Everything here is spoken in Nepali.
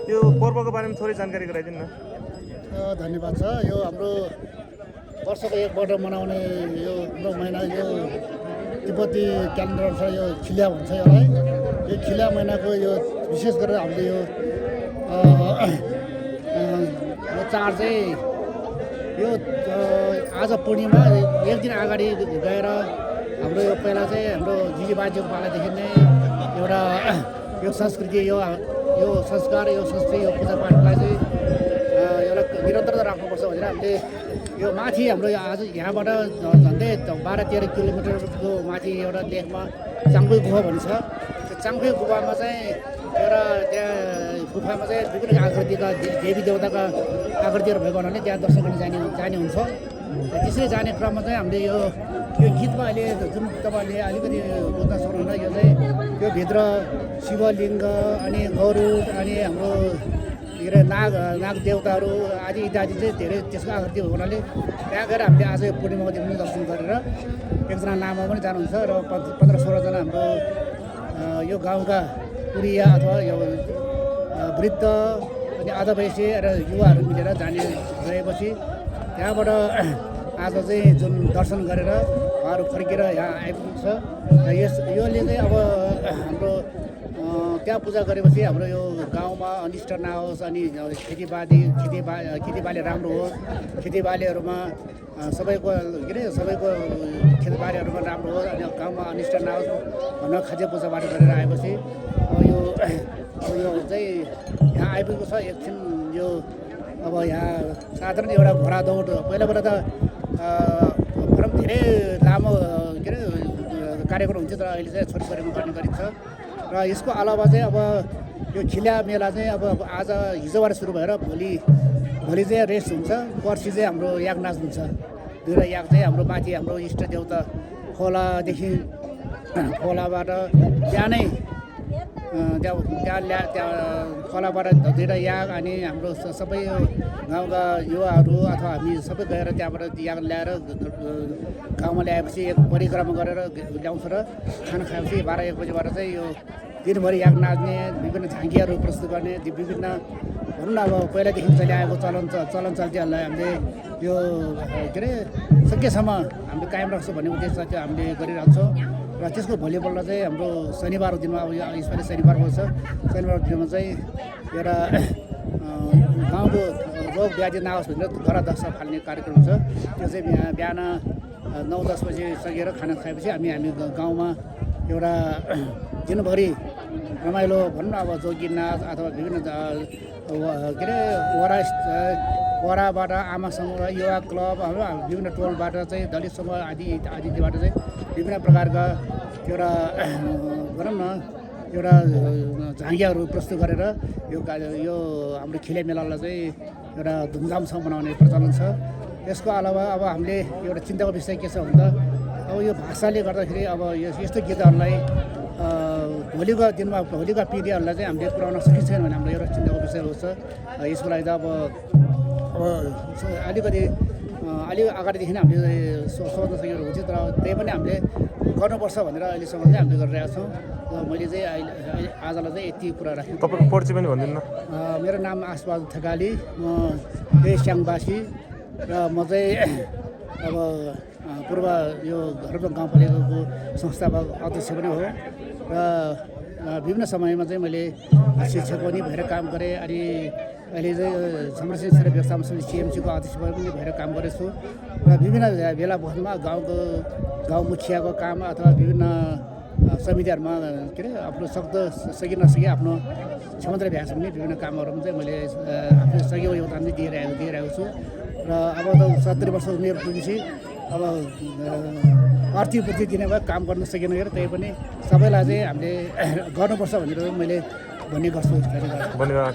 यो पर्वको बारेमा थोरै जानकारी गराइदिनु न। धन्यवाद छ। यो हाम्रो वर्षको एकपल्ट मनाउने यो हाम्रो महिना यो तिब्बती क्यालेन्डर छ, यो खिलिया भन्छ यसलाई। यो खिलिया महिनाको यो विशेष गरेर हामीले यो चाड चाहिँ यो आज पूर्णिमा एक दिन अगाडि गएर हाम्रो यो पहिला चाहिँ हाम्रो जिजीबाजेको पालादेखि नै एउटा यो संस्कृति यो संस्कार यो संस्कृति यो पूजापाठलाई चाहिँ एउटा निरन्तरता राख्नुपर्छ भनेर हामीले यो माथि हाम्रो आज यहाँबाट झन्डै 12-13 किलोमिटरको माथि एउटा लेकमा चाङखुई गुफा भन्ने छ। त्यो चाङखुई गुफामा चाहिँ एउटा त्यहाँ गुफामा चाहिँ विभिन्न आकृतिका देवी देवताका आकृतिहरू भएको हुनाले त्यहाँ दर्शन गर्न जाने हुन्छ। त्यसरी जाने क्रममा चाहिँ हामीले यो गीतमा अहिले जुन तपाईँले अलिकति बुझ्न सक्नुहुन्न, यो चाहिँ यो भित्र शिवलिङ्ग अनि गरुड अनि हाम्रो के अरे नाग देवताहरू आदि इत्यादि चाहिँ धेरै त्यसको आकृति भएको हुनाले त्यहाँ गएर हामीले आज यो पूर्णिमाको दिन पनि दर्शन गरेर एकजना लामा पनि जानुहुन्छ र 15-16 जना हाम्रो यो गाउँका पुरिया अथवा यो वृद्ध अनि आधा वयस्क र युवाहरू मिलेर जाने गएपछि त्यहाँबाट आज चाहिँ जुन दर्शन गरेर उहाँहरू फर्केर यहाँ आइपुग्छ र योले चाहिँ अब हाम्रो त्यहाँ पूजा गरेपछि हाम्रो यो गाउँमा अनिष्ट नहोस् अनि खेतीबाली राम्रो होस्, खेतीबालीहरूमा सबैको के अरे सबैको खेतीबालीहरूमा राम्रो होस् अनि गाउँमा अनिष्ट नहोस् भनेर खाद्य पूजापाठ गरेर आएपछि अब यो चाहिँ यहाँ आइपुगेको छ। एकछिन यो अब यहाँ साधारण एउटा घोडा दौड पहिलाबाट त भनौँ धेरै लामो के अरे कार्यक्रम हुन्छ, तर अहिले चाहिँ छोरी छोरीमा गर्ने गरिन्छ। र यसको अलावा चाहिँ अब यो खिलिया मेला चाहिँ अब आज हिजोबाट सुरु भएर भोलि चाहिँ रेस्ट हुन्छ, पर्सि चाहिँ हाम्रो याग नाच हुन्छ। दुईवटा याग चाहिँ हाम्रो माथि हाम्रो इष्ट देवता खोलाबाट बिहानै त्यहाँ खोलाबाट दुईवटा याग अनि हाम्रो सबै गाउँका युवाहरू अथवा हामी सबै गएर त्यहाँबाट याग ल्याएर गाउँमा ल्याएपछि एक परिक्रमा गरेर ल्याउँछ र खाना खाएपछि 12-1 बजीबाट चाहिँ यो दिनभरि याग नाच्ने विभिन्न झाँकीहरू प्रस्तुत गर्ने विभिन्न भनौँ न अब पहिलादेखि चलि आएको चलन चल्तीहरूलाई हामीले यो के अरे सकेसम्म हामीले कायम राख्छौँ भन्ने उद्देश्य चाहिँ हामीले गरिरहन्छौँ। र त्यसको भोलिपल्ट चाहिँ हाम्रो शनिबारको दिनमा अब यसपालि शनिबार बस्छ, शनिबारको दिनमा चाहिँ एउटा गाउँको रोग व्याधि नहोस् भनेर घर दशा फाल्ने कार्यक्रम हुन्छ। त्यो चाहिँ बिहान 9-10 बजी सकेर खाना खाएपछि हामी गाउँमा एउटा दिनभरि रमाइलो भनौँ न अब जोगी नाच अथवा विभिन्न के अरे वराबाट आमा समूह युवा क्लबहरू विभिन्न टोलबाट चाहिँ दलित समूह आदिबाट चाहिँ विभिन्न प्रकारका एउटा भनौँ न एउटा झाँगियाहरू प्रस्तुत गरेर यो हाम्रो खिलिया मेलालाई चाहिँ एउटा धुमधामसँग मनाउने प्रचलन छ। यसको अलावा अब हामीले एउटा चिन्ताको विषय के छ भन्दा अब यो भाषाले गर्दाखेरि अब यस्तो गीतहरूलाई भोलिको दिनमा भोलिका पिँढीहरूलाई चाहिँ हामीले पुर्याउन सकिन्छौँ भने हाम्रो एउटा चिन्ताको विषय हुन्छ। यसको लागि त अब अलिकति अलि अगाडिदेखि हामीले सोच्न सकेको हुन्छ, तर त्यही पनि हामीले गर्नुपर्छ भनेर अहिलेसम्म चाहिँ हामीले गरिरहेका छौँ। र मैले चाहिँ आजलाई चाहिँ यति कुरा राखेँ। तपाईँको परिचय पनि भनिदिनु न। मेरो नाम आसबहादुर थकाली, म यही स्याङबासी र म चाहिँ अब पूर्व यो घरको गाउँपालिकाको संस्थापक अध्यक्ष पनि हो र विभिन्न समयमा चाहिँ मैले शिक्षक पनि भएर काम गरेँ। अनि अहिले चाहिँ संरक्षण क्षेत्र व्यवस्थापन समिति सिएमसीको अध्यक्ष पनि भएर काम गरेको छु र विभिन्न बेला बखतमा गाउँ मुखियाको काम अथवा विभिन्न समितिहरूमा के अरे आफ्नो सकि नसके आफ्नो क्षमता भ्यास पनि विभिन्न कामहरूमा चाहिँ मैले आफ्नो सकेको योगदान चाहिँ दिइरहेको छु। र अब त 70 वर्ष उमेर पुगेपछि अब प्रतिपूर्ति दिने भए काम गर्न सकेन र त्यही पनि सबैलाई चाहिँ हामीले गर्नुपर्छ भनेर मैले भन्ने गर्छु। धन्यवाद।